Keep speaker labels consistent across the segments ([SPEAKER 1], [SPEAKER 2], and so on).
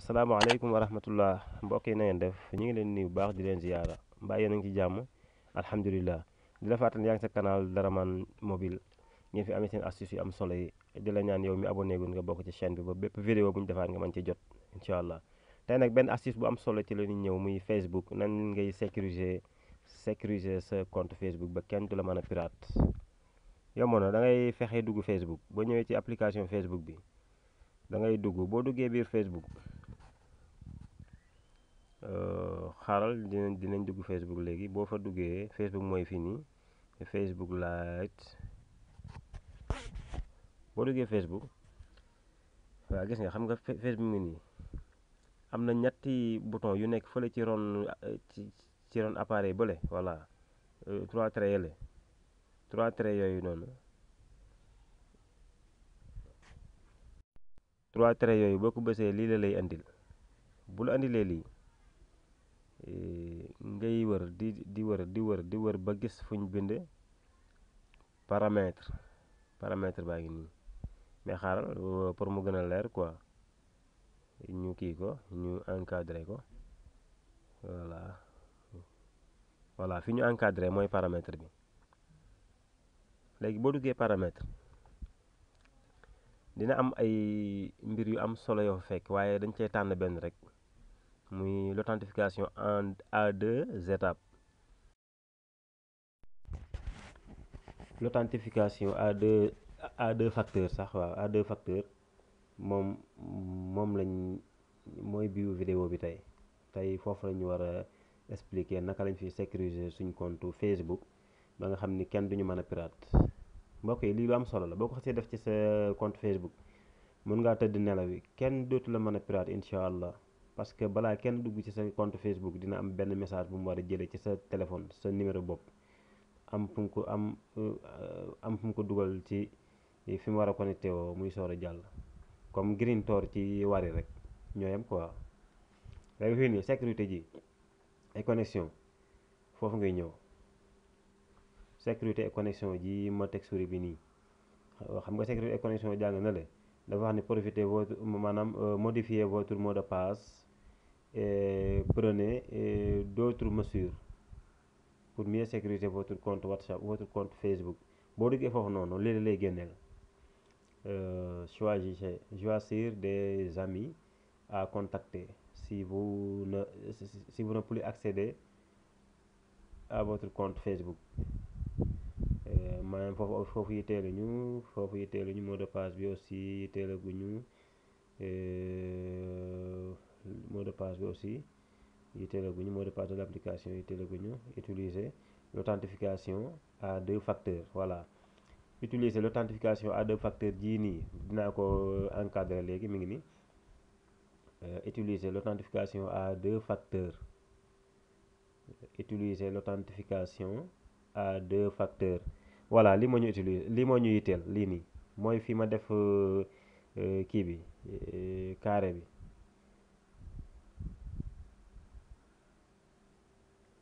[SPEAKER 1] asalaamaaleykum wa rahmatullah mbokk yi na ngeen def ñu ngi leen nuyu bu baax di leen ziyaara mbaa yéen a ngi ci jàmm alhamdulilah di la fàttali yaa ngi sa canal Daraman mobile ngeen fi amee seen astuce yu am solo yi di la ñaan yow mi abonné gun nga bokk ci chaîne bi ba bépp vidéo bu ñu defaat nga mën ci jot incha allah tey nag benn astuce bu am solo ci la ñu ñëw muy Facebook nan ngay sécuriser sa compte Facebook ba kenn du la mën a pirate yomb na da ngay fexe dugg Facebook boo ñëwee ci application Facebook bi da ngay dugg boo duggee biir Facebook xaaral dinañ dugg Facebook léegi boo fa duggee Facebook mooy fii nii Facebook Lite boo duggee Facebook waaw gis nga xam nga Facebook ngi nii am na ñetti bouton yu nekk fële ci ron ci ron appareil bële voilà trois traits yële trois traits yooyu noonu trois traits yooyu boo ko bësee lii la lay andil bu la andilee lii ngay wër di wër ba gis fu ñu bind paramètre baa ngi nii mais xaaral pour mu gën a leer quoi ñu kii ko ñu encadré ko voilà fi ñu encadré mooy paramètre bi léegi boo duggee paramètre dina am ay mbir yu am solo yoo fekk waaye dañ cee tànn benn rek muy l'authentification à deux étapes l'authentification à deux facteurs sax waaw à deux facteurs moom lañ mooy biu vidéo bi tey foofu la ñu war a expliquer naka lañ fi sécuriser suñ compte Facebook ba nga xam ni kenn duñu mën a pirate mbokk yi lii lu am solo la boo ko xasee def ci sa compte Facebook mën ngaa tëdd nelaw yi kenn dootu la mën a pirate incha allah parce que balaa kenn dugg ci sa compte Facebook dina am benn message bu mu war a jëlee ci sa téléphone sa numéro bopp am fu mu ko dugal ci fi mu war a connecté woo muy soor a jàll comme Green Tor ci Wari rek ñoo yem quoi. léegi fii nii sécurité ji et connexion foofu ngay ñëw sécurité et connexion ji ma teg souris bi nii xam nga sécurité et connexion jàng na le dafa wax ne profitez maanaam modifiez votre mot de passe et prenez d'autres mesures pour mieux sécuriser votre compte WhatsApp votre compte Facebook boo duggee foofu noonu léeg lay génneel choisir des amis à contacter si vous ne plus accéder à votre compte Facebook maanaam foofu yitteelu ñu mot de passe bi aussi yitteelaguñu mot de passe bi aussi yitteelaguñu mot de passe de l'application yitteelaguñu utiliser l'authentification à deux facteurs voilà utiliser l'authentification à deux facteurs jii nii dinaa ko encadrer léegi mi ngi nii utiliser l'authentification à deux facteurs utiliser l'authentification à deux facteurs voilà li moo ñu utiliser li moo ñu yitteel lii nii mooy fi ma def kii bi carré bi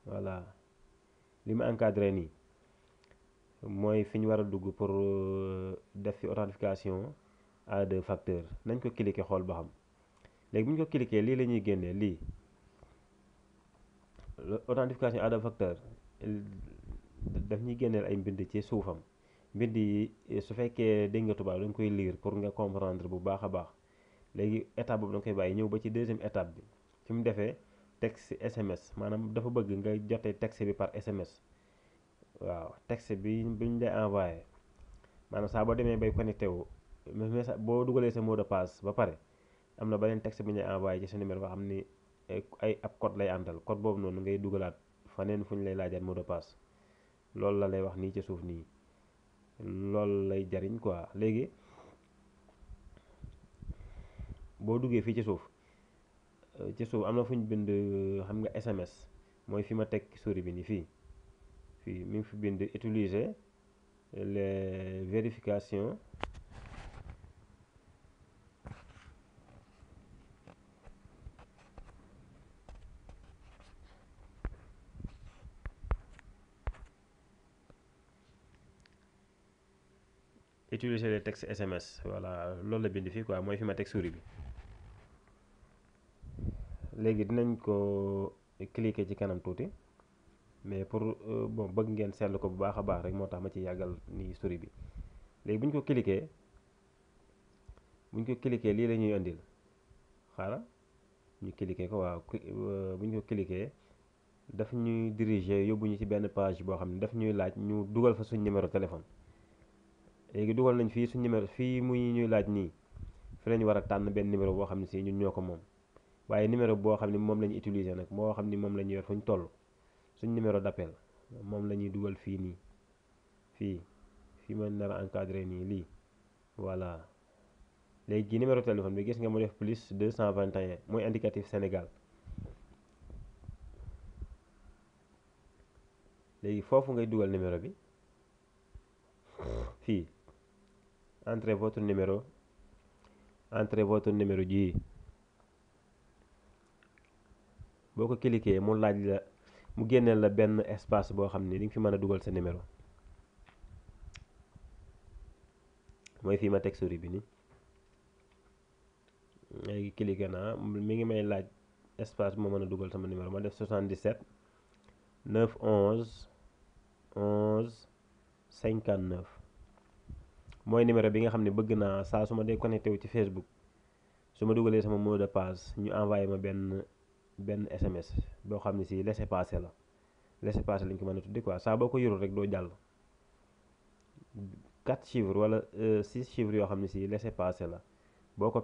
[SPEAKER 1] voilà li ma encadré nii mooy fi ñu war a dugg pour def fi authentification à deux facteurs nañ ko cliquer xool ba xam léegi bu ñu ko cliquer lii la ñuy génnee lii authentification à deux facteurs daf ñuy génneel ay mbind ci suufam mbind yi su fekkee dégg nga tubaab da nga koy lire pour nga comprendre bu baax a baax léegi étape boobu da nga koy bàyyi ñëw ba ci deuxième étape bi fi mu defee texte SMS maanaam dafa bëgg nga jotee texte bi par SMS waaw texte bi ñu lay envoyé maanaam saa boo demee bay connecté wu message boo dugalee sa mot de passe ba pare am na beneen texte bi ñu lay envoyé ci sa numéro boo xam ni ab code lay àndal code boobu noonu ngay dugalaat faneen fu ñu lay laajaat mot de passe loolu la lay wax nii ci suuf nii loolu lay jariñ quoi léegi boo duggee fii ci suuf am na fu ñu bind xam nga SMS mooy fi ma teg souris bi nii fii mi ngi fi bind utiliser les vérifications SMS voilà loolu la bind fii quoi mooy fi ma teg souris bi léegi dinañ ko cliquer ci kanam tuuti mais pour bon bëgg ngeen seetlu ko bu baax a baax rek moo tax ma ci yàggal ni souris bi. léegi bu ñu ko cliquer lii la ñuy indil xaaral ñu cliquer ko waaw bu ñu ko cliquer daf ñuy diriger yóbbu ñu ci benn page boo xam ne daf ñuy laaj ñu dugal fa suñ numéro téléphone. léegi dugal nañ fii suñ numéro fii muy ñuy laaj nii fi lañu war a tànn benn numéro boo xam ne si ñun ñoo ko moom waaye numéro boo xam ne moom la ñu utiliser nag moo xam ni moom la ñu yor fu ñu toll suñ numéro d'appel moom la ñuy dugal fii nii fii ma nar a encadré nii lii voilà. léegi numéro téléphone bi gis nga mu def plus 221 mooy indicatif Sénégal. léegi foofu ngay dugal numéro bi fii entrez votre numéro ji boo ko cliquer mu laaj la mu génneel la benn espace boo xam ni di nga fi mën a dugal sa numéro mooy fii ma teg souris bi ni léegi cliquer naa mi ngi may laaj espace bu ma mën a dugal sama numéro ma def 77 911 11 59 mooy numéro bi nga xam ne bëgg naa saa su ma dee connecté wu ci Facebook su ma dugalee sama mot de passe ñu envoyé ma benn SMS boo xam ne si laissez-passer la laissez-passer lañ ko mën a tudde quoi saa boo ko yorul rek doo jàll 4 chiffres wala 6 chiffres yoo xam ne si laissez-passer la boo ko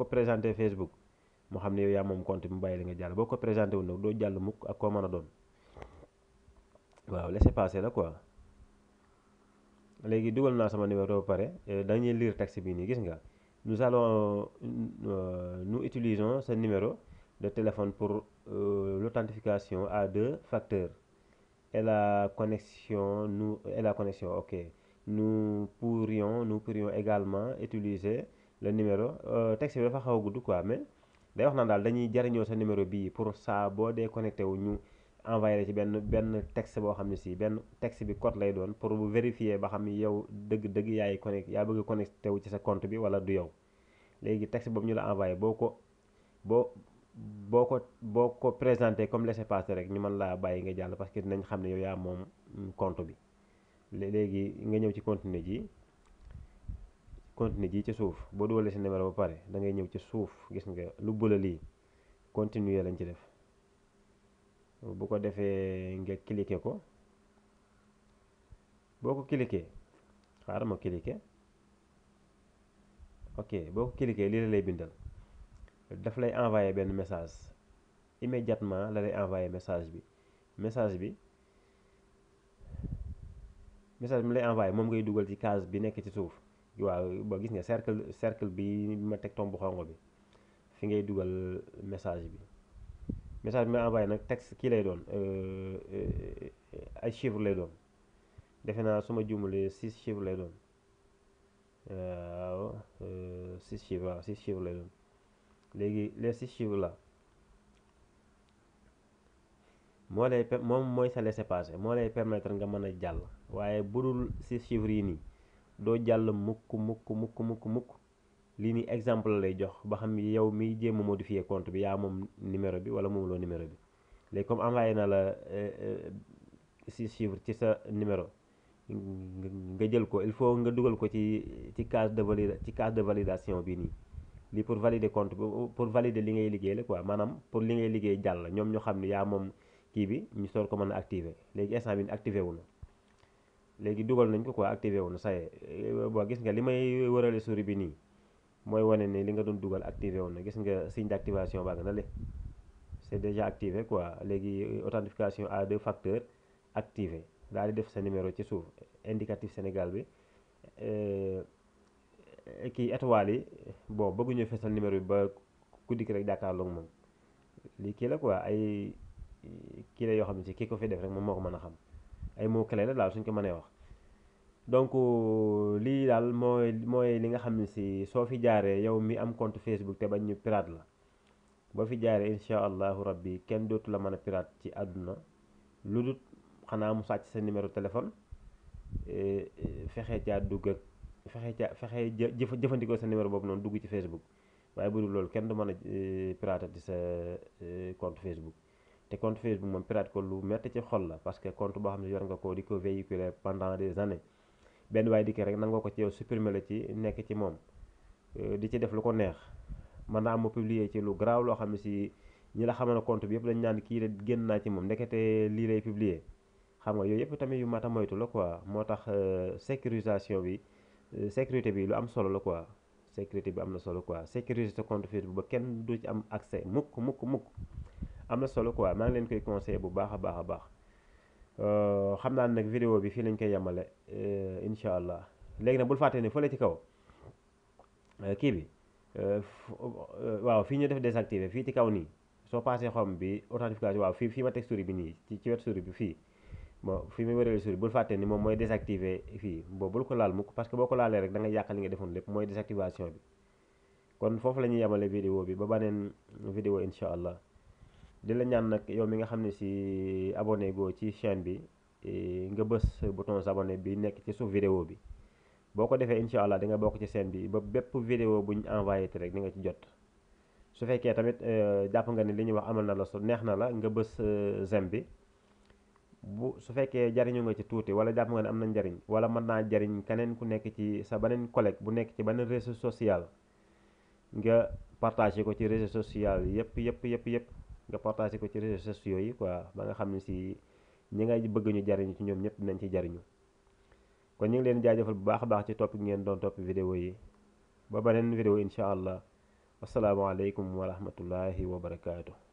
[SPEAKER 1] présenté Facebook moo xam ne yow yaa moom compte mu bàyyi la nga jàll boo ko présenté wul nag doo jàll mukk ak koo mën a doon waaw laissez-passer la quoi. léegi dugal naa sama numéro ba pare dañuy lire texte bi nii gis nga nous utilisons ce numéro de téléphone pour l'authentification à 2 facteurs et la connexion ok nous pourrions également utiliser le numéro texte bi dafa xaw a gudd quoi mais day wax naan daal dañuy jariñoo sa numéro bii pour saa boo dee connecté wu ñu envoyé la ci benn texte boo xam ne si benn texte bi code lay doon pour bu vérifier ba xam ni yow dëgg-dëgg yaa bëgg a connecté wu ci sa compte bi wala du yow. léegi texte boobu ñu la envoyé boo ko présenté comme laissez-passer rek ñu mën laa bàyyi nga jàll parce que dinañ xam ne yow yaa moom compte bi. léegi nga ñëw ci continuer ji ci suuf boo dugalee sa numéro ba pare da ngay ñëw ci suuf gis nga lu bula lii continuer lañ ci def. bu ko defee nga cliquer ko boo ko cliquer xaaral ma cliquer ok boo ko cliquer lii la lay bindal daf lay envoyer benn message immédiatement la lay envoyer message bi mu lay envoyer moom ngay dugal ci case bi nekk ci suuf waaw ba gis nga cercle bi ma teg tomb xonq bi fi ngay dugal message bi ma envoyé nag texte kii lay doon ay chiffres lay doon defe naa su ma juumalee 6 chiffres lay doon waaw 6 chiffres lay doon léegi les 6 chiffres là moom mooy sa laissez-passer moo lay permettre nga mën a jàll waaye bu dul 6 chiffres yi nii doo jàll mukk lii nii exemple lay jox ba xam yow miy jéem a modifier compte bi yaa moom numéro bi wala moomuloo numéro bi léegi comme envoyé na la 6 chiffres ci sa numéro nga jël ko il faut nga dugal ko ci case de validation bi nii lii pour valider compte bi pour valider li ngay liggéey la quoi maanaam pour li ngay liggéey jàll ñoom ñu xam ne yaa moom kii bi ñu soor ko mën a activer léegi instant bi activé wu na léegi dugal nañ ko quoi activé wu na ça y est boo gis nga li may wërale souris bi nii mooy wane ne li nga doon dugal activé wu na gis nga signe d'activation baa nga na le c'est déjà activé quoi léegi authentification à 2 facteurs activé daal di def sa numéro ci suuf indicatif Sénégal bi kii étoile yi bon bëgguñu fesal numéro bi ba ku dikk rek jàkkaarloog moom lii kii la quoi ay kii la yoo xam ne si kii ko fi def rek moom moo ko mën a xam ay mots clés la daal suñ ko mënee wax. donc lii daal mooy li nga xam ne si soo fi jaaree yow mi am compte Facebook te bañ ñu pirate la boo fi jaaree incha allahu rabbi kenn dootu la mën a pirate ci àdduna lu dul xanaa mu sàcc sa numéro téléphone fexe caa dugg ak fexe jëfandikoo sa numéro boobu noonu dugg ci Facebook waaye bu dul loolu kenn du mën a pirater ci sa compte Facebook. te compte Facebook moom pirate ko lu metti ci xol la parce que compte boo xam ne yor nga ko di ko véhiculer pendant des années benn waaye dikk rek nangoo ko ci yow supprimer la ci nekk ci moom di ci def lu ko neex mën naa am mu publier ci lu garaaw loo xam ne si ñi la xamal compte bi yëpp dañ naan kii de génn naa ci moom ndekete lii lay publier xam nga yooyu yëpp tamit yu mat a moytu la quoi moo tax sécurisation bi sécurité bi lu am solo la quoi sécurité bi am na solo quoi sécuriser sa compte Facebook ba kenn du ci am accès mukk mukk mukk am na solo quoi maa ngi leen koy conseillé bu baax a baax a baax xam naa ne nag vidéo bi fii lañ koy yemale incha allah léegi nag bul fàtte ne fële ci kaw kii bi waaw fii ñu def désactivé fii ci kaw nii soo passé xom bi authentification waaw fii ma teg souris bi nii ci wet souris bi fii bon fii muy wërale souris bul fàtte ni moom mooy désactivé fii boobu bul ko laal mukk parce que boo ko laalee rek da nga yàqal li nga defoon lépp mooy désactivation bi kon foofu la ñuy yemale vidéo bi ba baneen vidéo incha allah di la ñaan nag yow mi nga xam ne si abonné goo ci chaîne bi nga bës bouton s'abonner bi nekk ci suuf vidéo bi boo ko defee incha allah di nga bokk ci chaîne bi ba bépp vidéo bu ñu envoyé te rek di nga ci jot su fekkee tamit jàpp nga ni li ñuy wax amal na la so neex na la nga bës j'aime bi su fekkee jariñu nga ci tuuti wala jàpp nga ne am na njariñ wala mën naa jariñ keneen ku nekk ci sa beneen collègue bu nekk ci beneen réseau social nga partagé ko ci réseau social yëpp nga partagé ko ci réseaux sociaux yi quoi ba nga xam ne si ñi nga bëgg ñu jariñu ci ñoom ñëpp dinañ ci jariñu kon ñu ngi leen jaajëfal bu baax a baax ci topp ngeen doon topp vidéo yi ba beneen vidéo incha allah asalaamaaleykum wa rahmatullahi wa barakaatu.